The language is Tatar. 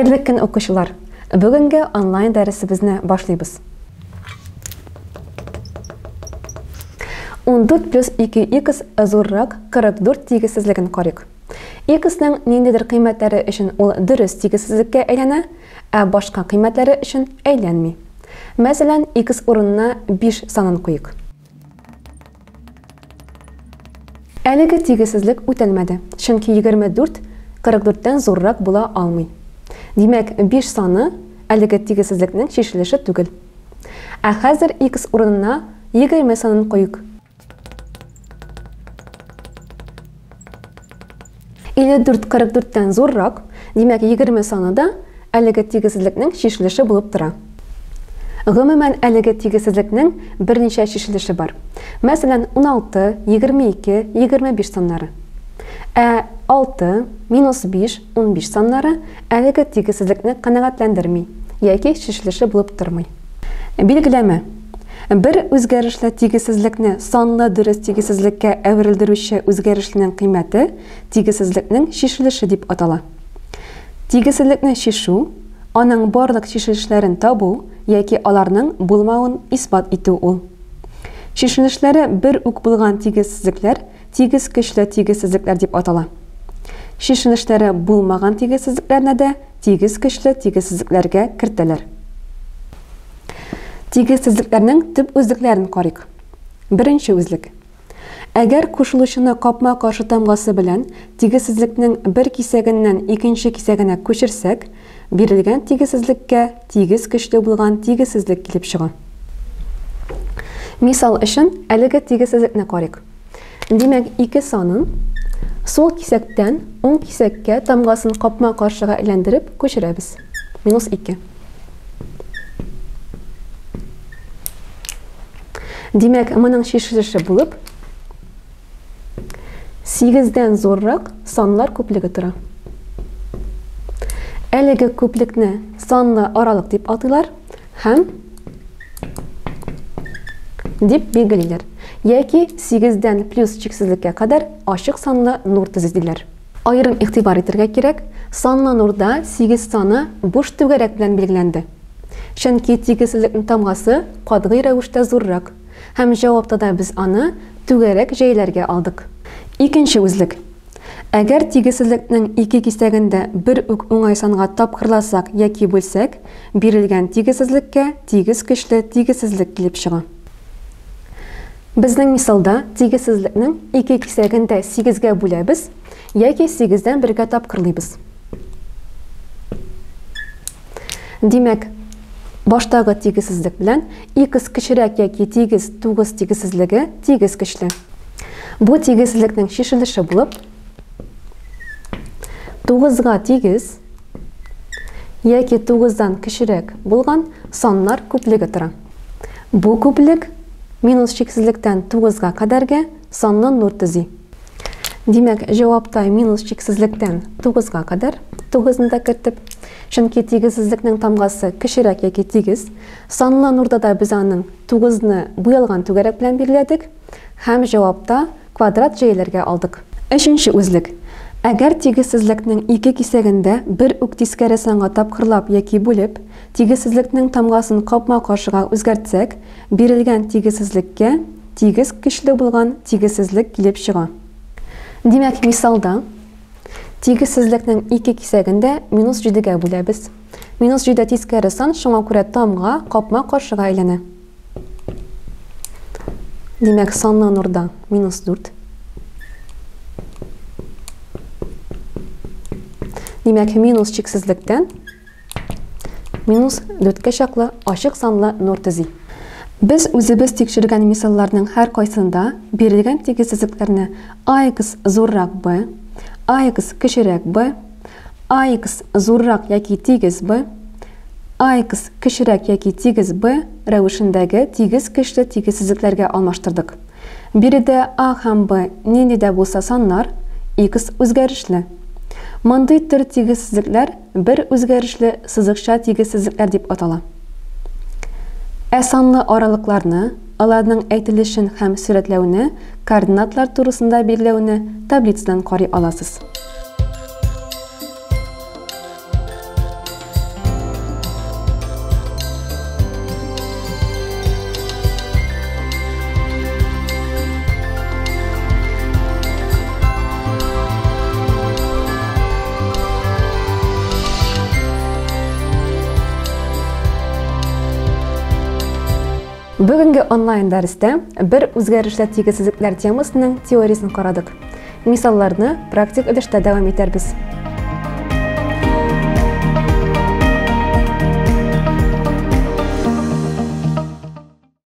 Хәерле көн, укучылар! Бүгенге онлайн дәресебезне башлыйбыз. 14 плюс 2х зуррак 44 тигезсезлеген карыйк. Х-ның ниндидер кыйммәтләре өчен ул дөрес тигезсезлеккә әйләнә, ә башка кыйммәтләре өчен әйләнми. Мәсәлән, х урынына 5 санын куйыйк. Әлеге тигезсезлек үтәлмәде, чөнки 24 44 тән зуррак була алмый. Димәк, 5 саны әлеге тигезсезлекнең чишелеше түгел. Ә хәзер х урынына 20 санын куйыйк. 54 44 тән зуррак, димәк, 20 саны да әлеге тигезсезлекнең чишелеше булып тора. Гомумән, әлеге тигезсезлекнең берничә чишелеше бар. Мәсәлән, 16, 22, 25 саннары. Ә 6, минус 5, 15 саннары әлеге тигезсезлекне канәгатьләндерми яки чишелеше булып тормый. Билгеләмә. Бер үзгәрешле тигезсезлекне санлы дөрес тигезсезлеккә әверелдерүче үзгәрешленең кыйммәте тигезсезлекнең чишелеше дип атала. Тигезсезлекне чишү, аның барлык чишелешләрен табу яки аларның булмавын исбат итү ул. Чишелешләре бер үк булган тигезсезлекләр тигез көчле тигезсезлекләр дип атала. Чишелешләре булмаган тигезсезлекләрне дә тигез көчле тигезсезлекләргә кертәләр. Тигезсезлекләрнең төп үзлекләрен карыйк. Беренче үзлек. Әгәр кушылучыны капма-каршы тамгасы белән тигезсезлекнең бер кисәгеннән икенче кисәгенә күчерсәк, бирелгән тигезсезлеккә тигез көчле булган тигезсезлек килеп чыга. Мисал өчен, әлеге тигезсезлекне карыйк. Димәк, ике санын сул кисәктән уң кисәккә тамгасын капма-каршыга әйләндереп күчерәбез. Минус 2. Димәк, моның чишелеше булып 8-дән зуррак саннар күплеге тора. Әлеге күплекне санлы аралык дип атыйлар һәм дип билгелиләр. Яки 8-дән плюс чиксезлеккә кадәр ачык санлы нур төзи диләр. Аерым игътибар итәргә кирәк, санлы нурда 8 саны буш түгәрәк белән билгеләнде. Чөнки тигезсезлекнең тамгасы катгый рәвештә зуррак, һәм җавапта да без аны түгәрәк җәяләргә алдык. Икенче үзлек. Әгәр тигезсезлекнең ике кисәген дә бер үк уңай санга тапкырласак яки бүлсәк, бирелгән тигезсезлеккә тигез көчле тигезсезлек килеп чыга. Безнең мисалда тигезсезлекнең ике кисәген дә сигезгә бүләбез яки сигездән бергә тапкырлыйбыз. Димәк, баштагы тигезсезлек белән х кечерәк яки тигез 9 тигезсезлеге тигез көчле. Бу тигезсезлекнең чишелеше булып 9-га тигез яки 9-дан кечерәк булган саннар күплеге тора. Бу күплек минус чиксезлектән 9-га кадәргә санлы нур төзи. Димәк, җавапта минус чиксезлектән 9-га кадәр, 9-ны да кертеп, чөнки тигезсезлекнең тамгасы кечерәк яки тигез. Санлы нурда да без аның 9-ны буялган түгәрәк белән билгеләдек һәм җавапта квадрат җәяләргә алдык. Өченче үзлек. Әгәр тигезсезлекнең ике кисәгендә бер үк тискәре санга тапкырлап яки бүлеп, тигезсезлекнең тамгасын капма-каршыга үзгәртсәк, бирелгән тигезсезлеккә тигез көчле булган тигезсезлек килеп чыга. Димәк, мисалда тигезсезлекнең ике кисәген дә минус 7-гә бүләбез. Минус 7 тискәре сан, шуңа күрә тамга капма-каршыга әйләнә. Димәк, санлы нурда минус 4. Димәк, минус чиксезлектән минус 4-кә чаклы ачык санлы нур төзи. Без үзебез тикшергән мисалларның һәркайсында бирелгән тигезсезлекләрне ax зуррак b, ax кечерәк b, ax зуррак яки тигез b, ax кечерәк яки тигез b рәвешендәге тигез көчле тигезсезлекләргә алмаштырдык. Биредә a һәм b нинди дә булса саннар, x үзгәрешле. Мондый төр тигезсезлекләр бер үзгәрешле сызыкча тигезсезлекләр дип атала. Ә санлы аралыкларны, аларның әйтелешен һәм сурәтләүне, координатлар турысында билгеләүне таблицадан карый аласыз. Бүгенге онлайн дәрестә бер үзгәрешле тигезсезлекләр темасының теориясен карадык. Мисалларны практик өлештә дәвам итәрбез.